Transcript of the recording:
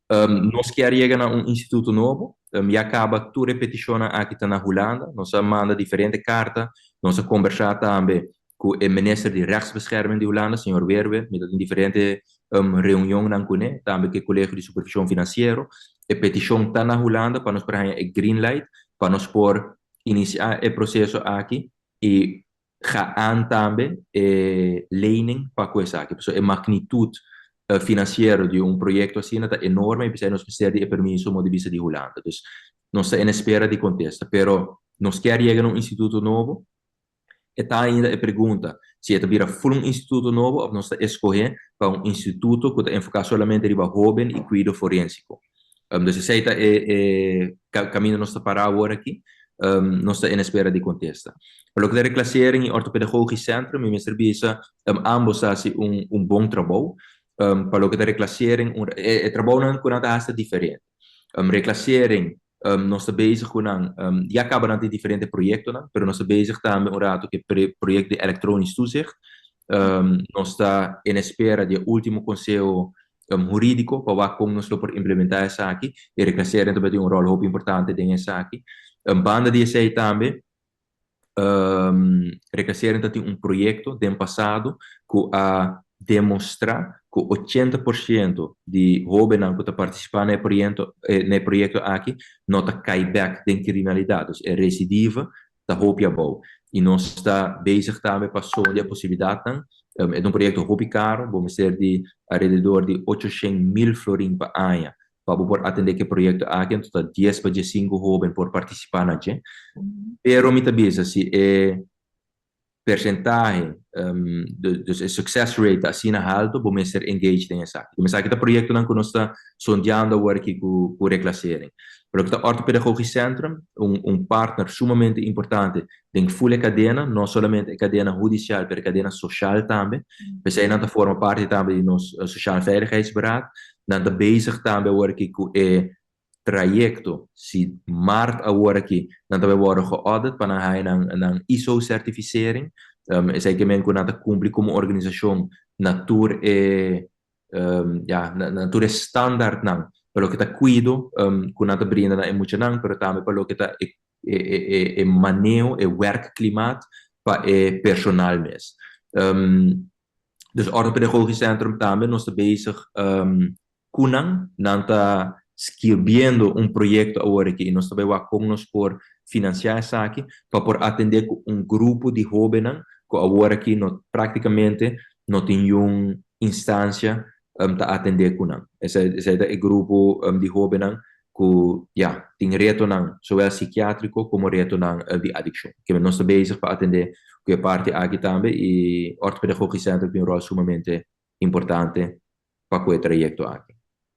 Nos kier yega na un instituto nobo. Ya caba tur e peticionnan aki ta na Hulanda. Nos a manda diferente carta. Nos a conversa tambe cu e minister di Rechtsbescherming di Hulanda, señor Weerwind. Mi ta tin diferente reunionnan cune, tambe cu e Colegio di Supervision Financiero. E peticion ta na Hulanda pa nos por haña e green light pa nos por inicia e proceso aki y gaan tambe e lening pa cu esaki. Pasobra e magnitud financiero di un proyecto asina ta enorme y p'esei nos mester di e permiso mo di bisa di Hulanda. Dus nos ta en espera di contesta. Pero nos kier yega na un instituto nobo. E ta ainda e pregunta si e ta bira full un instituto nobo of nos ta escoge pa un instituto cu ta enfoca solamente riba hoben y cuido forensico. Dus esei ta e caminda nos ta para awor aki. Nos ta en espera di contesta. Pa loke ta reclassering y orthopedagogisch centrum, mi mester bisa, ambos ta haci un bon trabou. Pa loke ta reclassering, e trabounan cu nan ta haci ta diferente. Reclassering, nos ta bezig cu nan, ya caba nan tin diferente proyectonan, pero nos ta bezig tambe un rato cu e proyecto di elektronisch toezicht. Nos ta en espera di e ultimo conseho huridico pa wak con nos lo por implementa esaki y reclassering tambe tin un rol hopi importante den esaki. Banda di esey tambe, reclassering ta tin un proyecto den pasado cu a demostra cu 80% di hobennan cu ta participa na e proyecto aki no ta cay bek den criminalidad. Dus e recidiva ta hopi abou. Y nos ta bezig tambe pa sondia posibilidadnan. E ta un proyecto hopi caro, bo mester di alrededor di 800 mil florin pa aña pa por atende cu e proyecto aki, anto ta 10 pa 15 hoben por participa na dje. Pero mi ta bisa, si e percentahe, dus e success rate ta asina halto, bo mester engage den esaki. Esaki ta proyectonan cu nos ta sondeando awor aki cu reclassering. Pero cu ta Orthopedagogisch Centrum, un partner sumamente importante den full e cadena, no solamente e cadena hudicial, pero e cadena social tambe. P'esey nan ta forma parti tambe di nos Sociaal Veiligheidsberaad. Nan ta bezig tambe awor aki cu e trayecto, si maart awor aki, nan tambe worden geaudit pa nan haya nan ISO certificering. Esey kiermen cu nan ta cumpli como organisacion na tur e ja, na tur e standaardnan pa loke ta cuido cu nan ta brinda na e muchanan, pero tambe pa loke ta e maneho, e werkklimaat pa e personal mes. Dus Orthopedagogisch Centrum tambe nos ta bezig cu nan, nan ta skirbiendo un proyecto awor aki y nos ta bay wak con nos por financia esaki pa por atende cu un grupo di hobennan cu awor aki no practicamente no tin un instancia ta atende cu nan. Esey ta e grupo di hobennan cu, ja, tin retonan zowel psikiatrico como retonan di adiccion. Cu nos ta bezig pa atende cu e parti aki tambe y Orthopedagogisch Centrum tin un rol sumamente importante pa cu e trayecto aki.